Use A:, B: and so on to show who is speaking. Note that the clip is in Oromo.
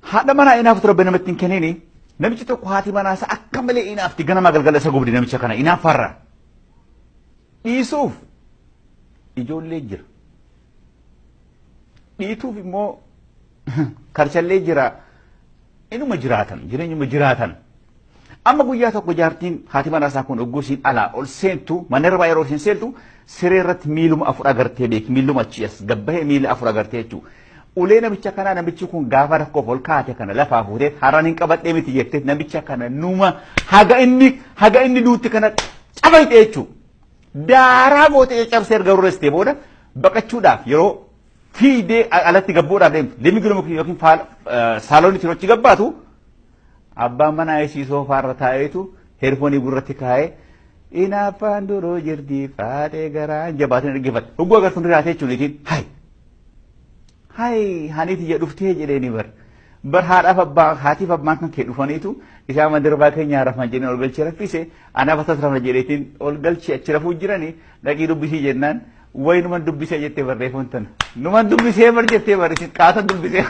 A: Haadha manaa inaaftu rabbi namatti hin kennini. Namichi tokko haati manaa isaa akka malee inaafti ganama galgala isa gubdi namicha kana inaaffaarra. Dhiisuuf ijoollee jira. Dhiituuf immoo karchallee jira. Inuma jiraatan jireenyuma jiraatan. Amma guyyaa tokko jaartiin haati manaa isaa kun ogguu isiin alaa ol seentu mana irraa yeroo isiin seentu siree irratti miiluma afur agartee beeki miiluma achii as gabbahee miila afur agartee jechuudha. Ulee namicha kanaa namichi kun gaafa rakkoof ol kaate kana lafaa fuutee har'aan hin qabadhee miti jettee namicha kana numa haga inni duutti kana cabayxe jechuudha. Daaraa gootee caccabsee erga rurreessitee booda baqachuudhaaf yeroo fiigdee alatti gabbuudhaaf deemtu living room yookiin saaloonitti yeroo achi gabbaatu abbaan manaa isii soofaarra taa'eetu heerfoonii gurratti kaa'ee inaaffaan duruu jirti faatee garaan jabaatiin dhaggeeffate. Hogguu agartuun riraatee jechuun itiin hay hay haniiti jedhu dhuftee jedheeni bar. Bar haadhaaf abbaa haatiif abbaan kan kee dhufaniitu isaan mandirbaa keenya rafan jedheen ol galchee raffise anaaf asas rafna jedheetiin ol galchee achi rafuu jiranii dhaqii dubbisii jennaan way numan dubbisee jettee barreeffamu tana. Numan dubbisee bar jettee barreessin qaatan dubbisee.